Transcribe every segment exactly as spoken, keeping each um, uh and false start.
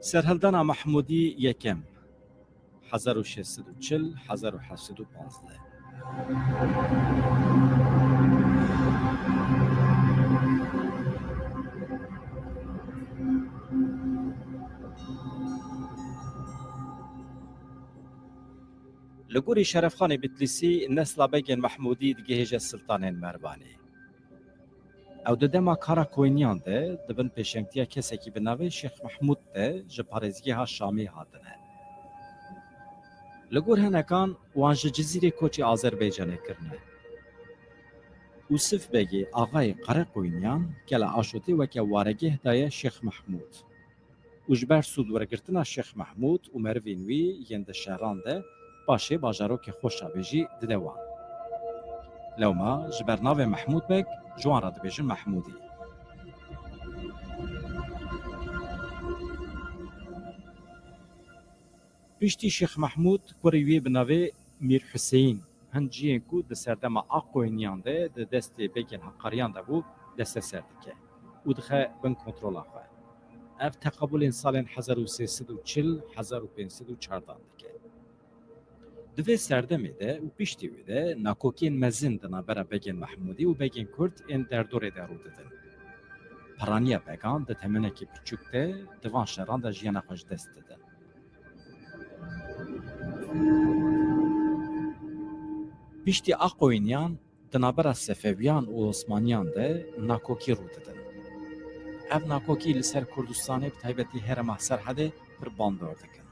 Serhildana Mehmûdî yekem, hezar û şeş sed û çil, hezar û heft sed û pazdeh. Li gorî Şerefxanê Bitlîsî nesla begên Mehmûdî digihêje Siltanên Mervanê. Ew di dema kara koyniyan de di bin pêşengtiya kesekî bi navê Şêx Mehmûd de ji parêzgeha Şamê hatine. Li gor hinekan wan ji Cizîrê koçî Azerbaycanê kirine. Ûsif Begê axayê Qereqoyniyan kela Aşotê weke waregeh daye Şêx Mehmûd. Û ji ber sûd wergirtina Şêx Mehmûd û merivên wî yên di şehran de paşê bajarokê Xoşabê jî dide wan. Lewma ji ber navê Mehmûd Beg ji wan re dibêjin Mehmûdî. Piştî Şêx Mehmûd kurê wî bi navê Mîr Huseyîn hin cihên ku di serdema Aqoyniyan de di destê begên Heqariyan de bû, desteser dike û dixe bin kontrola xwe. Ev teqabulên salên hezar û sê sed û çil, hezar û pênc sed û çardan dike. Di vê serdemê de û piştî wê de nakokiyên mezin di navbera begên Mehmûdî û begên Kurd ên derdorê de rû didin. Piraniya began di temenekî piçûk de di van şeran de jiyana xwe ji dest didin. Piştî Aqoyniyan di navbera Sefewiyan û Osmaniyan de nakokî rû didin. Ev nakokî li ser Kurdistanê, bi taybetî herêma Serhedê pir bandor dikin.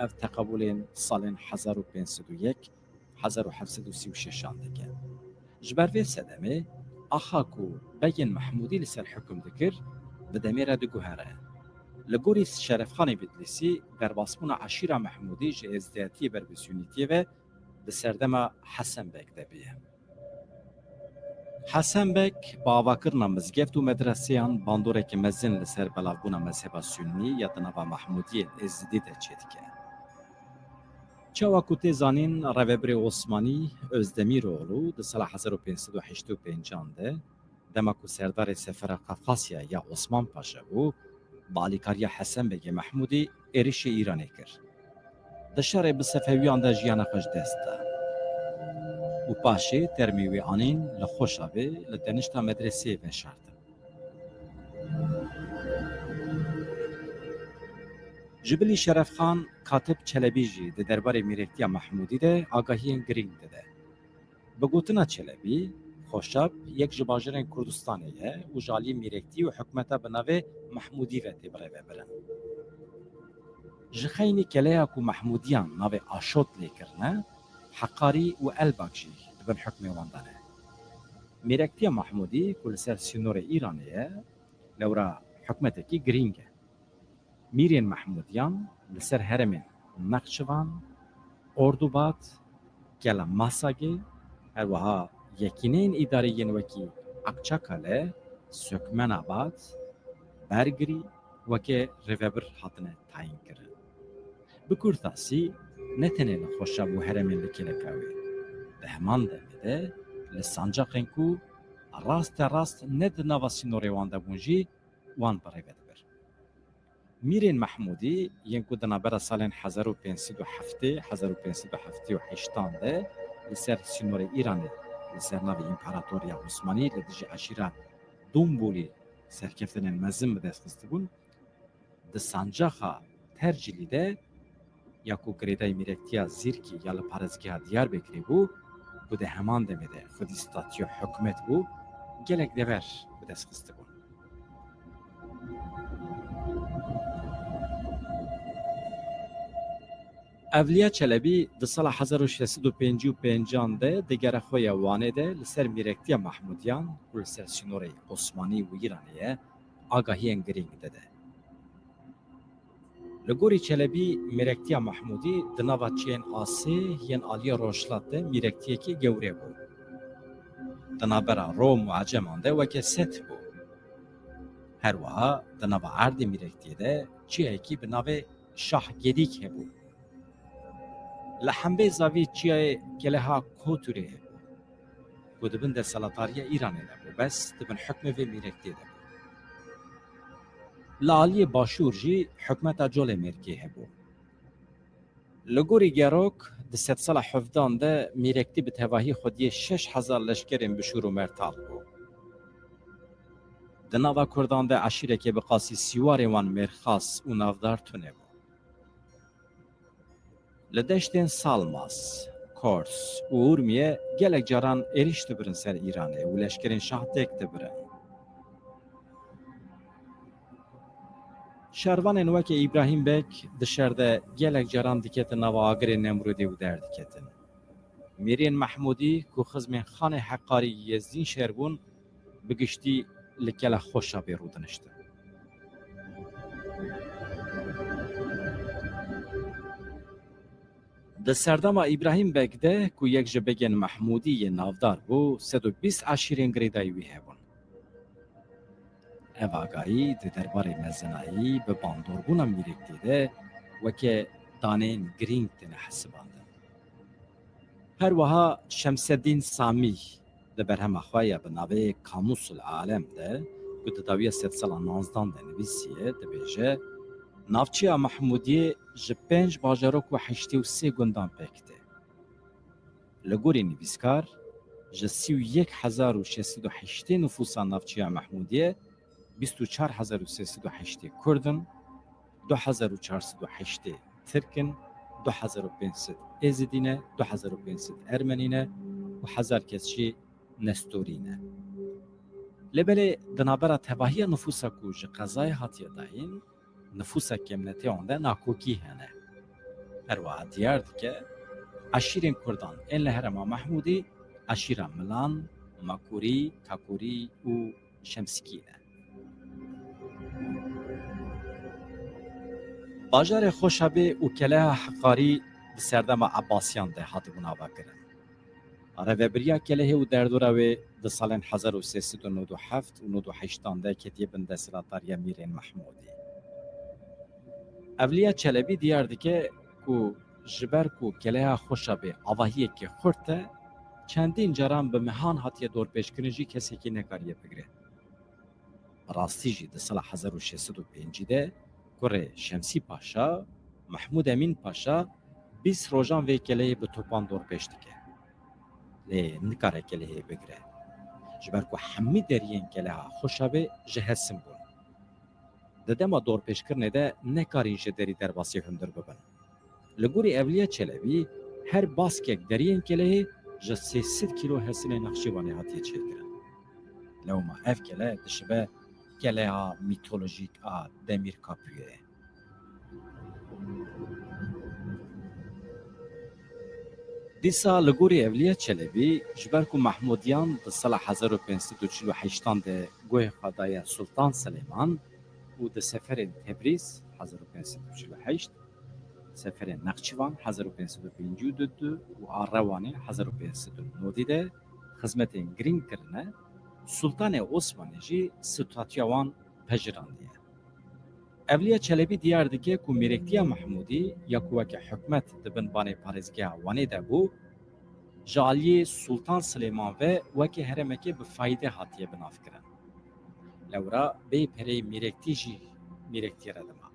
Ev teqabulên salên hezar û pênc sed û yek, hezar û heft sed û sî û şeş an dike. Ji ber vê sedemê, axa ku begên Mehmûdî li ser hukm dikir, bi demê re diguhere. Li gorî Şerefxanê Bitlîsî, derbasbûna eşîra Mehmûdî ji êzdiyatiyê ber bi Sûnîtiyê ve di serdema Hesen Beg de bûye. Hesen Beg bi avakirina mizgeft û medreseyan bandoreke mezin li ser belavbûna mezheba Sunnî ya di nava Mehmûdiyên Êzidî de çêdike. Çawa ku tê zanîn, Rêvebirê Osmanî Özdemiroğlu di sala hezar û pênc sed û heştê û pêncan de, dema ku serdarê Sefera Kafkasya ya Osman Paşa bû, bi alîkariya Hesen Begê Mehmûdî êrişê Îranê kir. Di şerê bi Sefewiyan de jiyana xwe ji dest da û paşê termê wî anîn li Xoşabê li tenişta medreseyê veşartin. Ji bilî Şerefxan Katib Çelebî jî di derbarê mîrektiya Mehmûdî de agahiyên girîng dide. Bi gotina Çelebî, Xoşab yek ji bajêrên Kurdistanê ye û ji aliyê mîrektî û hikûmeta bi navê Mehmûdî ve tê birêvebirin. Ji xeynî keleya ku Mehmûdiyan navê Aşot lê kirine, Heqarî û Elbak jî di bin hukmê wan de ne. Mîrektiya Mehmûdî ku li ser sînorê Îranê ye, lewra hikûmetekî girîng e. Mîrên Mehmûdiyan li ser herêmên Nexçivan, Ordubad, Kela Masagê, her wiha yekîneyên îdarî yên wekî Akçakale, Sökmenabad, Bergirî weke rêvebir hatine tayînkirin. Bi kurtasî, ne tenê li Xoşab û herêmên li kêleka wê, di heman demê de li sancaqên ku raste rast ne di nava sînorê wan de bûn jî wan bi rê ve dibir. Mîrên Mehmûdî yên ku di navbera salên hezar û pênc sed û heftê, hezar û pênc sed û heftê û heşt an de li ser sînorê Îranê, li ser navê Împaratoriya Osmanî li dijî eşîra Dumbulî serkeftinên mezin bi dest xistibûn, di sancaxa Tercîlî de ya ku girêdayî mîrektiya Zîrkî ya li parêzgeha Diyarbekirê bû, ku di heman demê de xwedî statuya hikûmet bû, gelek dever bi dest xistibûn. Evliya Çelebî di sala hezar û şeş sed û pêncî û pêncan de di gera xwe ya Wanê de li ser mîrektiya Mehmûdiyan ku li ser sînorê Osmanî û Îranê ye, agahiyên girîng dide. Li gorî Çelebî, mîrektiya Mehmûdî di nava çiyên asê yên aliyê rojhilat de mîrektiyekî gewre bû. Di navbera Rom û Eceman de weke sed bû. Her wiha di nava erdê mîrektiyê de çiyayekî bi navê Şah Gedîk hebû. Li hembêza vî çiyayê keleha Koturê hebû, ku di bin desthilatdariya Îranê de bû, bes di bin hukmê vê mîrektiyê de bû. Li aliyê başûr jî hikûmeta Colemêrgê hebû. Li gorî Gerok di sedsala hevdehan de Mîrektî bi tevahî xwediyê şeş hezar leşkerên bi şûr û mertal bû. Di nava Kurdan de eşîrekê bi qasî sîwarên wan mêrxas û navdar tune bû. Li deştên Salmas, Kors û Urmiye gelek caran êrîş dibirin ser Îranê û leşkerên şah têk dibirin. Şervanên weke Îbrahîm Beg di şer de gelek caran diketin nava agirên Nemrûdê û derdiketin. Mîrên Mehmûdî ku xizmên Xanê Heqarî Yezdîn şer bûn, bi giştî li kela Xoşabê rûdiniştin. Di serdema Îbrahîm Beg de ku yek ji begên Mehmûdî yê navdar bû, sed û bîst eşîrên girêdayî wî hebûn. Ev agahî di derbarê mezinayî bi bandorbûna Mîrektî de weke daneyên girîng têne hesibandin. Her wiha Şemseddîn Samî di berhema xwe ya bi navê Kamusul Alem de, ku di dawiya sedsala nanzdan de nivîsiye, dibêje, navçeya Mehmûdiyê ji pênc bajarok û heştê û sê gundan pêk tê. Li gorî nivîskar, ji sî û yek hezar û şeş sed û heştê nifûsa navçeya Mehmûdiyê, bîst û çar hezar û sê sed û heştê Kurd in, du hezar û çar sed û heştê Tirk in, du hezar û pênc sed Êzidî ne, du hezar û pênc sed Ermenî ne û hezar kes jî Nestorî ne. Lê belê di navbera tevahiya nifûsa ku ji qezayê hatiye dayîn, nifûsa kêmnetê wan de nakokî hene. Her wiha diyar dike, eşîrên Kurdan ên li herêma Mehmûdî eşîra Milan, Makurî, Kakurî û Şemsikî ne. Bajarê Xoşabê û Keleha Heqarî di serdema Ebasiyan de hatibûn avakirin. Rêvebiriya Kelehê û derdora wê di salên hezar û sê sed û nod û heft û nod û heştan de ketiye bin desthilatdariya Mîrên Mehmûdî. Evliya Çelebî diyar dike ku ji ber ku Keleha Xoşabê avahiyekî xurt e, çendîn caran bi mehan hatiye dorpêçkirin jî kesekî nekariye bigire. Bi rastî jî di sala hezar û şeş sed û pêncî de kurê Şemsî Paşa, Mehmûd Emîn Paşa, bîst rojan vê keleyê bi topan dorpêç dike. Lê nikare kelehê bigire. Ji ber ku hemî deriyên Keleha Xoşabê ji hesin bûn. Di dema dorpêçkirinê de nekarîn ji derî derbasî hundir bibin. Li gorî Evliya Çelebî, her baskek deriyên kelehê ji sê sed kîlo hesinê Nexçîvanê hatiye çêkirin. Lewma ev kele dişibe keleha mîtolojîk a Demîr Kapûyê. Dîsa li gorî Evliya Çelebî, ji ber ku Mehmûdiyan di sala hezar û pênc sed û çil û heştan de guhê xwe daye Sultan Silêman û di seferên Tebrîz hezar û pênc sed û çil û heşt, seferên Nexçîvan hezar û pênc sed û pêncî û du û a Rewanê hezar û pênc sed û nodî de xizmetên girîng kirine, Sultanê Osmanî jî statûya wan pejirandî ye. Evliya Çelebî diyar dike ku mîrektiya Mehmûdî ya ku weke hikûmet di bin banê parêzgeha Wanê de bû, ji aliyê Sultan Silêman ve weke herêmekê bi fayde hatiye binavkirin. Lewra bê pereyê mîrektî jî mîrektî re dima.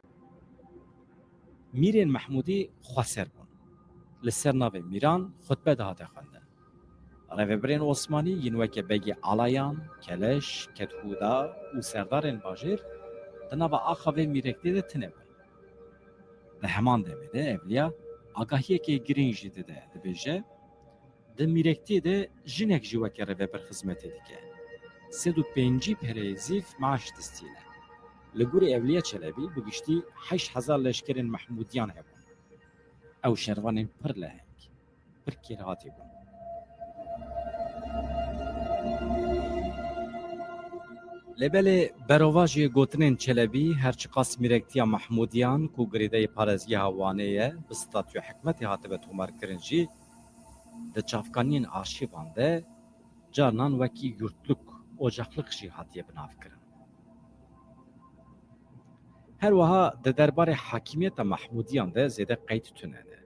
Mîrên Mehmûdî xweser bûn. Li ser navê mîran xutbe dihate xwendin. Rêvebirên Osmanî yên weke Begê Alayan, Keleş, Kethûda û serdarên bajêr di nava axa vê mîrektê de tune bûn. Di heman demê de Evliya agahiyekê girîng jî dide, dibêje, di mîrektê de jinek jî weke rêvebir xizmetê dike. Sed û pêncî pereyê zîv maaş distîne. Li gorî Evliya Çelebî bi giştî heşt hezar leşkerên Mehmûdiyan hebûn. Ew şervanên pir leheng, pir kêrhatî bûn. Lê belê berovajê gotinên Çelebî, her çiqas mîrektiya Mehmûdiyan ku girêdayî parêzgeha Wanê ye, bi statûya hikûmetê hatibe tomarkirin jî, di çavkaniyên arşîvan de carnan wekî yurtluk, ocaklık jî hatiye binavkirin. Her wiha di derbarê hakimiyeta Mehmûdiyan de zêde qeyd tune ne.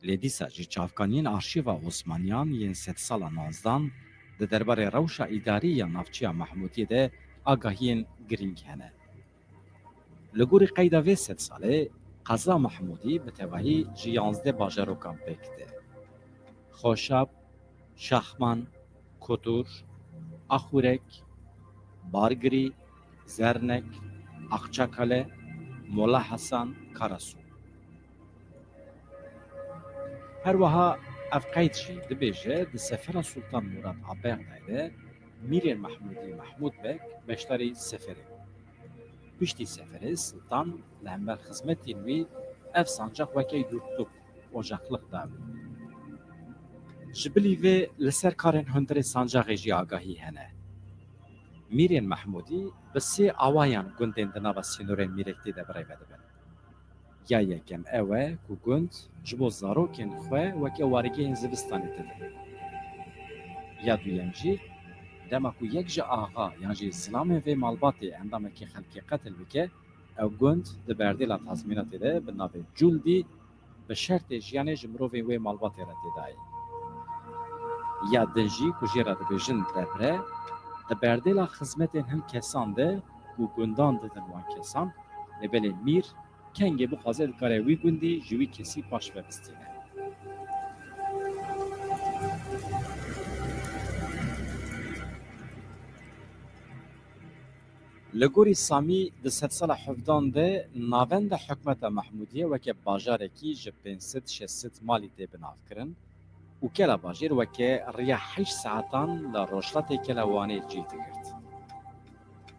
Lê dîsa jî çavkaniyên arşîva Osmaniyan yên sedsala nanzdan di derbarê rewşa îdarî ya navçeya Mehmûdiyê de agahiyên girîng hene. Li gorî qeyda vê sedsalê, qeza Mehmûdî bi tevahî ji yanzdeh bajarokan pêk tê. Xoşab, Şaxman, Kotur, Axûrek, Bargirî, Zernek, Axçakale, Mola Hesan, Karasû. Her wiha ev qeyd jî dibêje, di sefera Sultan Murad a Bexdayê de Mîrên Mehmûdî Mehmûd Beg beşdarî seferê bû. Piştî seferê Sultan li hember xizmetên wî ev sancax weke yurtluk, ocaklıq, da wî. Ji bilî vê li ser karên hundirê sancaxê jî agahî hene. Mîrên Mehmûdî bi sê awayan gundên di nava sînorên Mîrêktî de birêve dibin. Ya yekem ew e ku gund ji bo zarokên xwe weke warîgehên zivistanê didin. Ya duyem jî, dema ku yek ji axa yan jî zilamên vê malbatê endamekî xelkê qetil bike, ew gund di berdêla tazmînatê de bi navê Culdî bi şertê jiyanê ji mirovên wê malbatê re tê dayî. Ya din jî ku jê re dibêjin debre, di berdêla xizmetên hin kesan de ku gundan didin wan kesan, lê belê mîr kengê bixwaze dikare wî gundî ji wî kesî paş ve bistîne. Li gorî Samî di sedsala hevdan de navenda hikûmeta Mehmûdiyê weke bajarekî ji pênc sed şeş sed malî tê binavkirin û kela bajêr weke riya heşt saetan li rojhilatê kela Wanê cih digirt.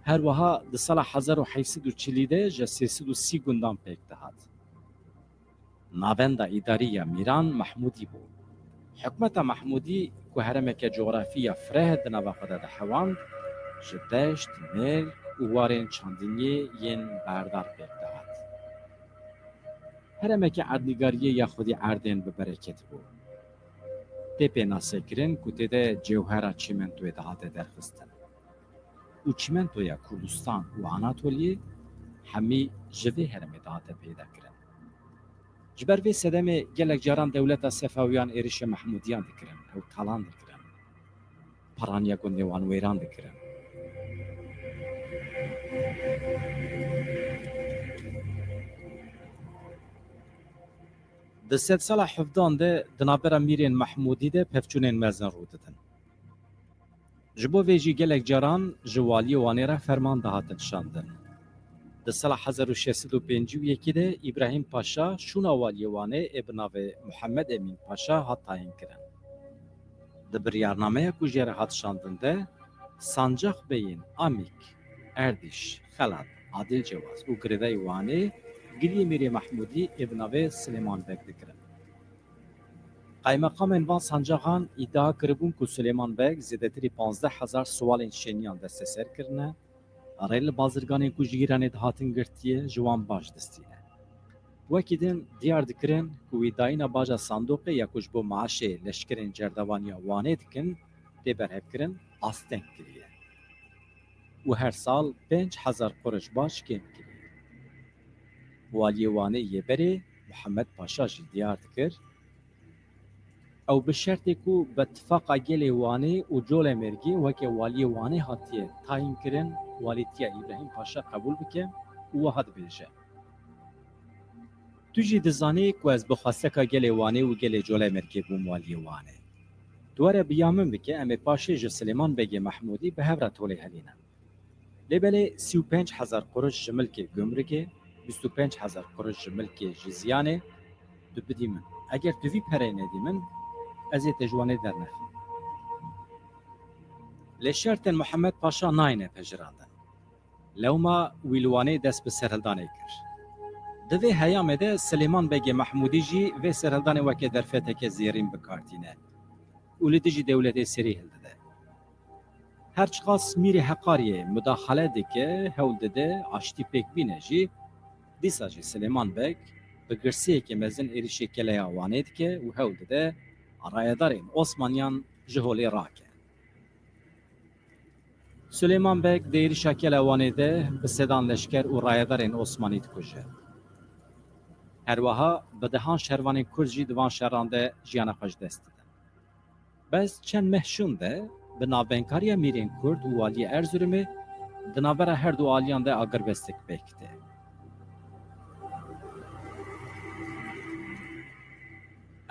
Her wiha di sala hezar û heyt sed û çilî de ji sê sed û sî gundan pêk dihat. Navenda îdarî ya mîran Mehmûdî bû. Hikûmeta Mehmûdî ku herêmeke cografî ya fireh di nava xwe de dihewand, ji deşt, mêrg û warên çandiniyê yên berdar pêk dihat. Herêmeke erdnîgariyê ya xwedî erdên bi bereket bû. Tê pênasekirin ku tê de cewhera çîmentoyê dihate derxistin û çîmentoya Kurdistan û Anatoliyê hemî ji vê herêmê dihate peydakirin. Ji ber vê sedemê gelek caran dewleta Sefawiyan êrişê Mehmûdiyan dikirin, ew talan dikirin. Paraniya gundê wan wêran dikirin. Di sedsala hevdan de di navbera mîrên Mehmûdî de pevçûnên mezin rû didin. Ji bo vê jî gelek caran ji waliyê Wanê re ferman dihatin şandin. Di sala hezar û şeş sed û pêncî û yekê de Îbrahîm Paşa şûna waliyê Wanê ê bi navê Muhammed Emîn Paşa hat tayînkirin. Di biryarnameya ku jê re hat şandin de, sancaxbeyên Amîk, Erdîş, Xelat, Adil Cewaz û girêdayî Wanê giliyê Mîrê Mehmûdî ê bi navê Silêman Beg dikirin. Qaymeqamên van sancaxan îdia kiribûn ku Silêman Beg zêdetirî panzdeh hezar siwalên şêniyan desteser kirine, rê li bazirganên ku ji Îranê dihatin girtiye, ji wan baş distîne. Wekî din diyar dikirin ku wî dayîna baja sandoqê ya ku ji bo maaşê leşkerên cerdevaniya Wanê dikin, tê berhevkirin, asteng kiriye û her sal pênc hezar quruş baş kêm kiriye. Waliyê Wanê yê berê Muhammed Paşa jî diyar dikir, ew bi şertê ku bi tifaqa gelê Wanê û Colemêrgê weke waliyê Wanê hatiye tayînkirin, walîtiya Îbrahîm Paşa qebûl bike û wiha dibêje: Tu jî dizanî ku ez bi xwesteka gelê Wanê û gelê Colemêrgê bûm waliyê Wanê. Tu were bi ya min bike, em ê paşê ji Silêman Begê Mehmûdî bi hev re tolê helînin. Lê belê sî û pênc hezar quruş ji milkê gumrikê, bîst û pênc hezar quruş ji milkê jizyanê tu bidî min. Eger tu vî pereyê nedî min, ez ê te ji Wanê dernexim. Lê şertên Muhammed Paşa nayêne pejirandin. Lewma wî li Wanê dest bi serhildanê kir. Di vê heyamê de Silêman Begê Mehmûdî jî vê serhildanê weke derfeteke zêrîn bi kar tîne û li dijî dewletê serî hildide. Her çiqas Mîrê Heqariyê mudaxale dike, hewl dide aştî pêk bîne jî, dîsa jî Silêman Beg bi girsiyekî mezin êrişê keleya Wanê dike û hewl dide rayedarên Osmaniyan ji holê rake. Silêman Beg di êrişa kela Wanê de bi sedan leşker û rayedarên Osmanî dikuje. Her wiha bi dehan şervanên Kurd jî di van şeran de jiyana xwe ji dest didin. Bes çend meh şûn de bi navbenkariya mîrên Kurd û waliyê Erzurumê Di navbera her du aliyan de agirbestek pêk tê.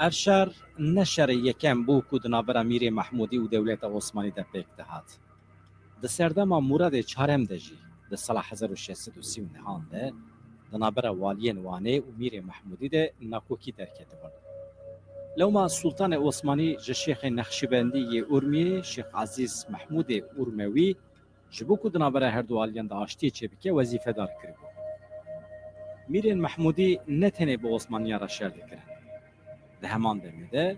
Ev şer ne şerê yekem bû ku di navbera Mîrê Mehmûdî û dewleta Osmanî de pêk dihat. Di serdema Muradê çarem de jî, di sala hezar û şeş sed û sî û nehan de, di navbera waliyên Wanê û Mîrê Mehmûdî de nakokî derketibûn. Lewma Sultanê Osmanî ji Şêxê Nexşîbendî yê Urmiyê, Şêx Ezîz Mehmûdê Urmewî, ji bo ku di navbera her du aliyan de aştiyê çêbike, wezîfedar kiribû. Mîrên Mehmûdî ne tenê bi Osmaniyan re şer dikirin. Di heman demê de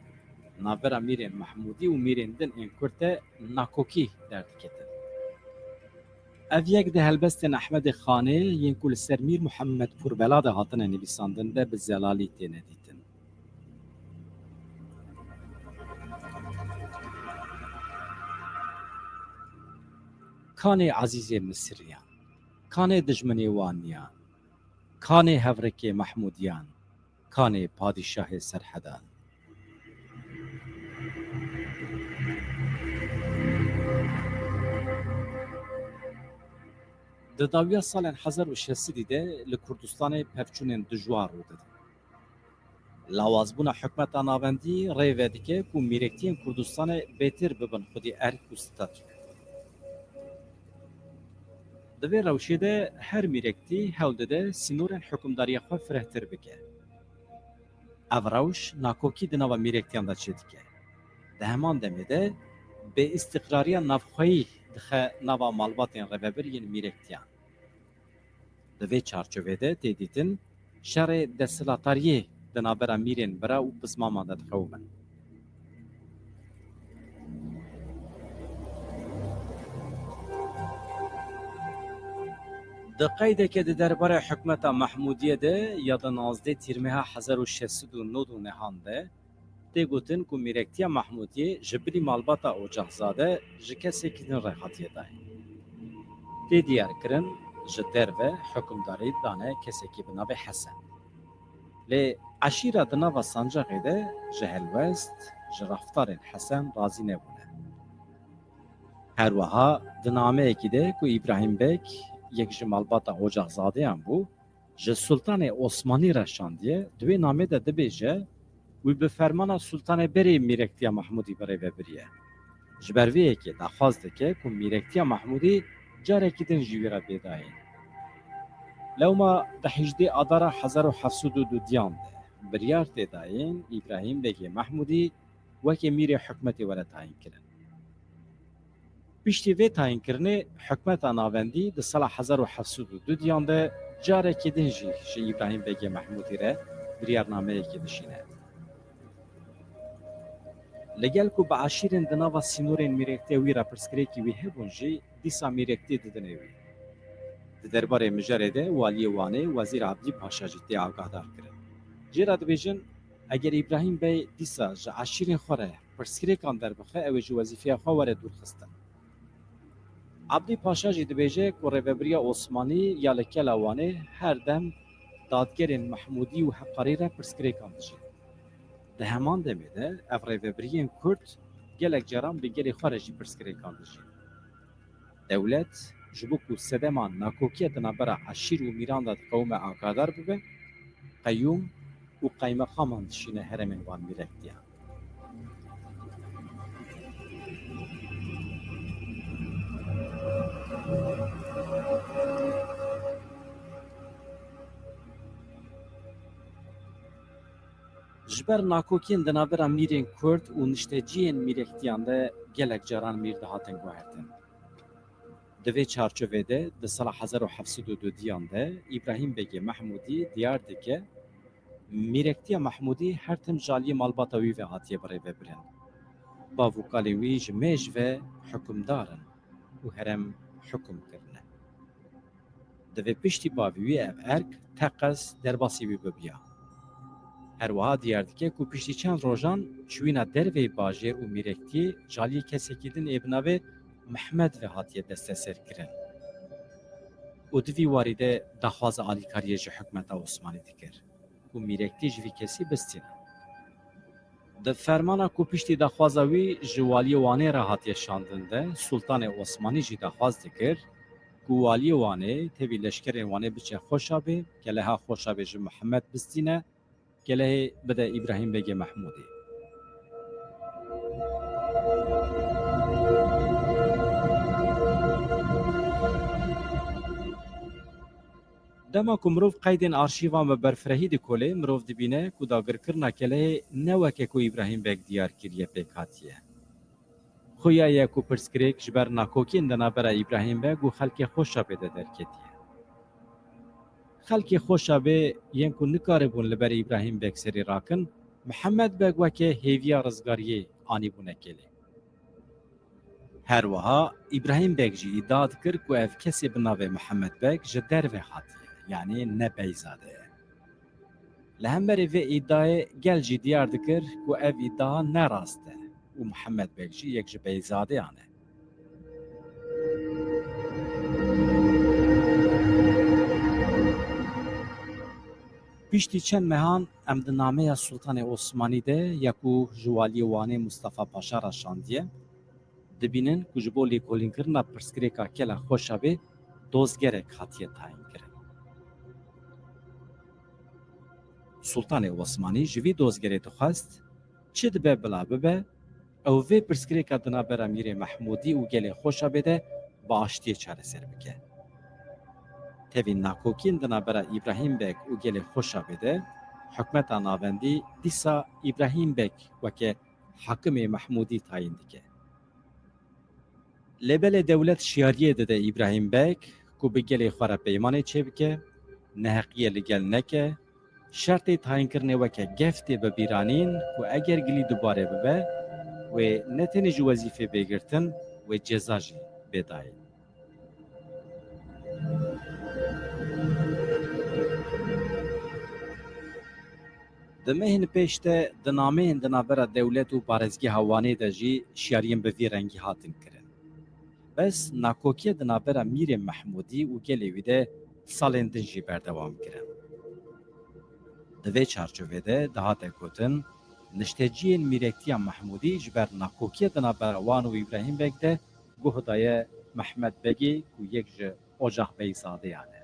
navbera Mîrên Mehmûdî û Mîrên din ên Kurd de nakokî derdiketin. Ev yek di helbestên Ehmedê Xanê yên ku li ser Mîr Muhammed Purbela de hatine nivîsandin de bi zelalî têne dîtin. Kanê Ezîzê Misiriyan, kanê dijminê Waniyan, kanê hevrikê Mehmûdiyan, kanê padîşahê Serhedan. Di dawiya salên hezar û şeş sedî de li Kurdistanê pevçûnên dijwar rû didin. Lawazbûna hikûmeta navendî rê vedike ku mîrektiyên Kurdistanê bêtir bibin xwedî erk û statû. Di vê rewşê de her mîrektî hewl dide sînorên hikûmdariya xwe firehtir bike. Ev rewş nakokî di nava mîrektiyan de çêdike. Di heman demê de bêîstiqrariya navxweyî dixe nava malbatên rêvebir yên mîrektiyan. Di vê çarçovê de tê dîtin şerê desthilatariyê di navbera mîrên bira û pismaman de diqewimin. Di qeydeke di derbarê hikûmeta Mehmûdiyê de ya di nozdeh Tîrmeha hezar û şeş sed û nod û nehan de tê gotin ku mîrektiya Mehmûdiyê ji bilî malbata Ocahzade ji kesekî din re hatiye dayîn. Tê diyar kirin, ji derve hikûmdarî dane kesekî bi navê Hesen. Lê eşîra di nava sancaxê de ji helwest, ji reftarên Hesen razî nebûne. Her wiha di nameyekî de ku Îbrahîm Beg yek ji malbata Ocahzadeyan bû, ji Sultanê Osmanî re şandiye, di wê namê de dibêje, wî bi fermana Sultanê berê mîrektiya Mehmûdî bi rê ve biriye. Ji ber vê yekê daxwaz dike ku mîrektiya Mehmûdî carekî din jî wî re bê dayîn. Lewma di hejdê Adara hezar û heft sed û dudiyan de biryar tê dayîn Îbrahîm Begê Mehmûdî wekî mîrê hikûmetê were tayînkirin. Piştî vê tayînkirinê hikûmeta navendî di sala hezar û heft sed û dudiyan de carekî din jî ji Îbrahîm Begê Mehmûdî re biryarnameyekê dişîne. Li gel ku bi eşîrên di nava sînorên mîrektiya wî re pirsgirêkî wî hebûn jî, dîsa mîrektî didinê wî. Di derbarê mijarê de waliyê Wanê Wezîr Abdî Paşa jî tê agahdar kirin. Jê re dibêjin, eger Îbrahîm Bey dîsa ji eşîrên xwe re pirsgirêkan derbixe, ew ê ji wezîfeya xwe were dûrxistin. Abdî Paşa jî dibêje ku rêvebiriya Osmanî ya li Kela Wanê her dem dadgerên Mehmûdî û Heqarî re pirsgirêkan dijîn. Di heman demê de ev rêvebiriyên Kurd gelek caran bi gelê xwe re jî pirsgirêkan dijîn. Dewlet ji bo ku sedema nakokiya di navbera eşîr û mîran de diqewime agahdar bibe, qeyûm û qeymeqaman dişîne herêmên van mîrektiyan. Ji ber nakokiyên di navbera mîrên Kurd û nişteciyên mîrektiyan de gelek caran mîr dihatin guhertin. Di vê çarçovê de di sala hezar û heft sed û dudiyan de Îbrahîm Begê Mehmûdî diyar dike, mîrektiya Mehmûdî her tim ji aliyê malbata wî ve hatiye birêvebirin. Bav û kalên wî ji mêj ve hikûmdar in û herêm hikûm kirine. Divê piştî bavê wî ev erk teqez derbasî wî bibiya. Her wiha diyar dike ku piştî çend rojan çûyîna derveyî bajêr û mîrektiyê ji aliyê kesekî din ê bi navê Mehmed ve hatiye desteserkirin û di vî warî de daxwaza alîkariyê ji hikûmeta Osmanî dikir ku mîrektî ji vî kesî bistîne. Di fermana ku piştî daxwaza wî ji waliyê Wanê re hatiye şandin de, Sultanê Osmanî jî daxwaz dikir, ku waliyê Wanê tevî leşkerên Wanê biçe Xoşabê, keleha Xoşabê ji Mihemed bistîne, kelehê bide Îbrahîm Begê Mehmûdê. Dema ku mirov qeydên arşîvan bi berfirehî dikolê, mirov dibîne ku dagirkirina kelehê ne weke ku Îbrahîm Beg diyar kiriye pêk hatiye. Xuya ye ku pirsgirêk ji ber nakokiyên di navbera Îbrahîm Beg û xelkê Xoşabê de derketiye. Xelkê Xoşabê yên ku nikaribûn li ber Îbrahîm Beg serî rakin, Mihemed Beg weke hêviya rizgariyê anîbûne kelê. Her wiha Îbrahîm Beg jî îdia dikir ku ev kesê bi navê Mihemed Beg ji derve hatiye, yanî ne Beyzade ye. Li hemberî vê îdiayê gel jî diyar dikir ku ev îdia ne rast e û Mihemed Beg jî yek ji Beyzadeyan e. Piştî çend mehan em di nameya Sultanê Osmanî de ya ku ji waliyê Wanê Mustafa Paşa re şandiye, dibînin ku ji bo lêkolînkirina pirsgirêka kela Xoşabê dozgerek hatiye tayînkirin. Sultanê Osmanî ji vî dozgerê dixwest, çi dibe bila bibe, ew vê pirsgirêka di navbera Mîrê Mehmûdî û gelê Xoşabê de bi aştiyê çareser bike. Tevî nakokiyên di navbera Îbrahîm Beg û gelê Xoşabê de, hikûmeta navendî dîsa Îbrahîm Beg weke hakimê Mehmûdî tayîn dike. Lê belê dewlet şiyariyê dide Îbrahîm Beg ku bi gelê xwe re peymanê çêbike, neheqiyê li gel neke, şertê tayînkirinê weke gef tê bibîranîn ku eger gilî dubare bibe, wê ne tenê ji wezîfê bê girtin, wê ceza jî bê dayîn. Di mehên pêş de di nameyên di navbera dewlet û parêzgeha Wanê de jî şiyariyên bi vî rengî hatin kirin. Bes nakokiya di navbera Mîrê Mehmûdî û gelê wî de salên din jî berdewam kirin. Di vê çarçovê de dihate gotin, nişteciyên mîrektiya Mehmûdî ji ber nakokiya di navbera wan û Îbrahîm Beg de guh daye Mehmed Begê ku yek ji Ocax Beyzadeyan e.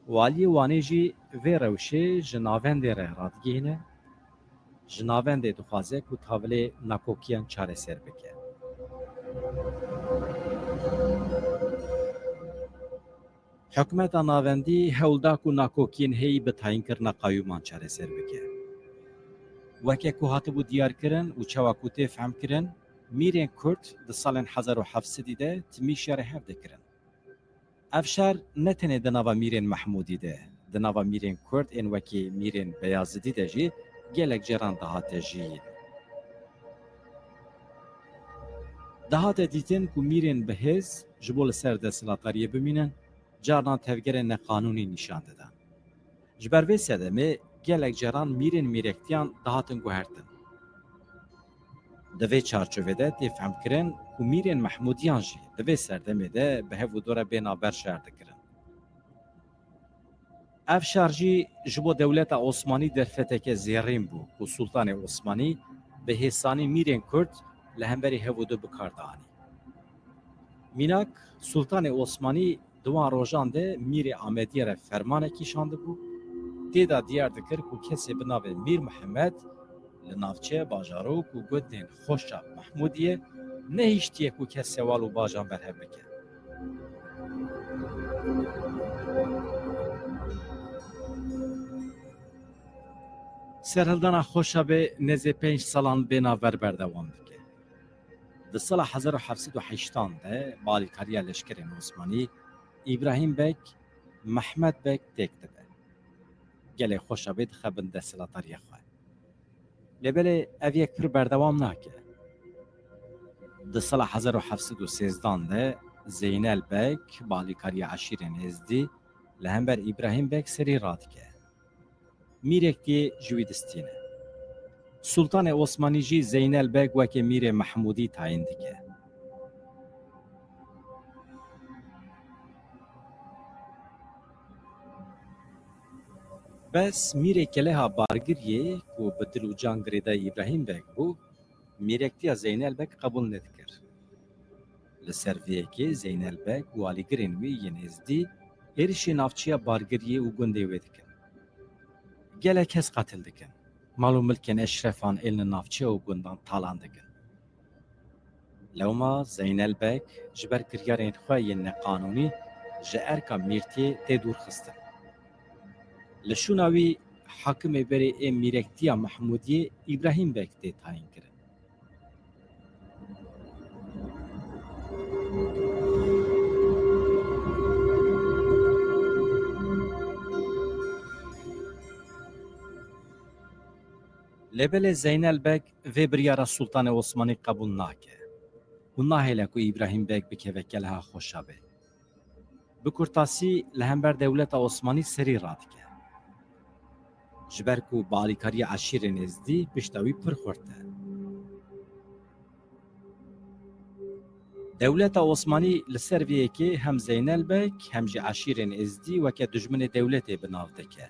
Waliyê Wanê jî vê rewşê ji navendê re radigihîne, ji navendê dixwaze ku tavilê nakokiyan çareser bike. Hikûmeta navendî hewl da ku nakokiyên heyî bi tayînkirina qayûman çareser bike. Weke ku hatibû diyarkirin û çawa ku tê fehmkirin, mîrên Kurd di salên hezar û heft sedî de timî şerê hev dikirin. Ev şer ne tenê di nava mîrên Mehmûdî de, di nava mîrên Kurd ên wekî mîrên Beyazidî de jî gelek caran dihate jiyîn. Dihate dîtin ku mîrên bi hêz ji bo li ser desthilatdariyê bimînin, carnan tevgerên neqanûnî nîşan didan. Ji ber vê sedemê gelek caran mîrên mîrektiyan dihatin guhertin. Di vê çarçovê de tê fehmkirin ku mîrên Mehmûdiyan jî di vê serdemê de bi hev û dore bêna ber şer dikirin. Ev şer jî ji bo dewleta Osmanî derfeteke zêrîn bû ku Sultanê Osmanî bi hêsanî mîrên Kurd li hemberî hev û du bi kar dianî. Mînak, Sultanê Osmanî di wan rojan de mîrê Amediyê re fermanekî şandibû, tê de diyar dikir ku kesê bi navê Mîr Mihemed li navçe, bajarok û gundên Xoşa Mehmûdiyê nehiştiye ku kes sewal û bajan berhev bike. Serhildana Xoşabê nêzê pênc salan bê navber berdewam dike. Di sala hezar û heft sed û heştan de bi alîkariya leşkerên Osmanî, Îbrahîm Beg, Mehmed Beg têk dibe. Gelê Xoşabê dixe bin desthilatdariya xwe. Lê belê ev yek pir berdewam nake. Di sala hezar û heft sed û sêzdan de Zeynel Beg bi alîkariya eşîrên Êzdî li hember Îbrahîm Beg serî radike. Mîrektiyê ji wî distîne. Sultanê Osmanî jî Zeynel Beg weke Mîrê Mehmûdî tayîn dike. Bes Mîrê Keleha Bargiriyê ku bi dil û can girêdayî Îbrahîm Beg bû, mîrektiya Zeynel Beg qebûl nedikir. Li ser vê yekê Zeynel Beg û alîgirên wî yên êzdî êrişî navçeya Bargiriyê û gundê wê dikin. Gelek kes qetil dikin. Mal û milkên eşrefan ên li navçeya û gundan talan dikin. Lewma Zeynel Beg ji ber kiryarên xwe yên neqanûnî ji erka mîrtiyê tê dûrxistin. Li şûna wî hakimê berê ê mîrektiya Mehmûdiyê Îbrahîm Beg tê tayînkirin. Lê belê Zeynel Beg vê biryara Sultanê Osmanî qebûl nake û nahêle ku Îbrahîm Beg bikeve keleha xweşa bê. Bi kurtasî li hember dewleta Osmanî serî radike. Ji ber ku bi alîkariya eşîrên êzdî pişta wî pir xurt e. Dewleta Osmanî li ser vê yekê hem Zeynel Beg hem jî eşîrên êzdî weke dijminê dewletê bi nav dike.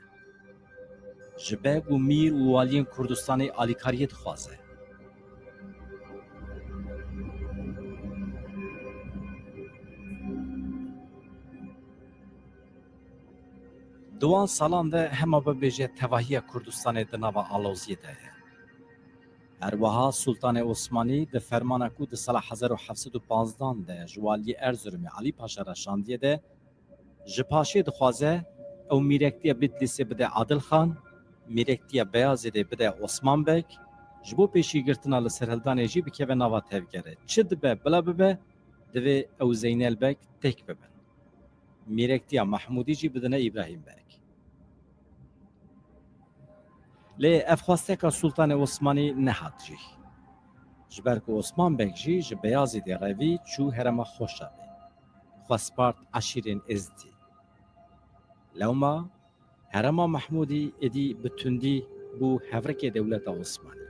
Ji beg û mîr û waliyên Kurdistanê alîkariyê dixwaze. Di wan salan de hema bibêje tevahiya Kurdistanê di nava aloziyê de ye. Her wiha Sultanê Osmanî di fermana ku di sala hezar û heft sed û panzdan de ji waliyê Erzurumê Alî Paşa re şandiye de ji paşê dixwaze ew mîrektiya Bitlîsê bide Adil Xan, mîrektiya Beyazîdê bide Osman Beg, ji bo pêşîgirtina li serhildanê jî bikeve nava tevgerê. Çi dibe bila bibe, divê ew Zeynel Beg têk bibin. Mîrektiya Mehmûdî jî bidine Îbrahîm Beg. Lê ev xwesteka Sultanê Osmanî nehat cih. Ji ber ku Osman Beg jî ji Beyazîdê revî çû herêma Xoşabê, xwe spart eşîrên Êzdî. Lewma herêma Mehmûdî êdî bi tundî bû hevrikê dewleta Osmanî.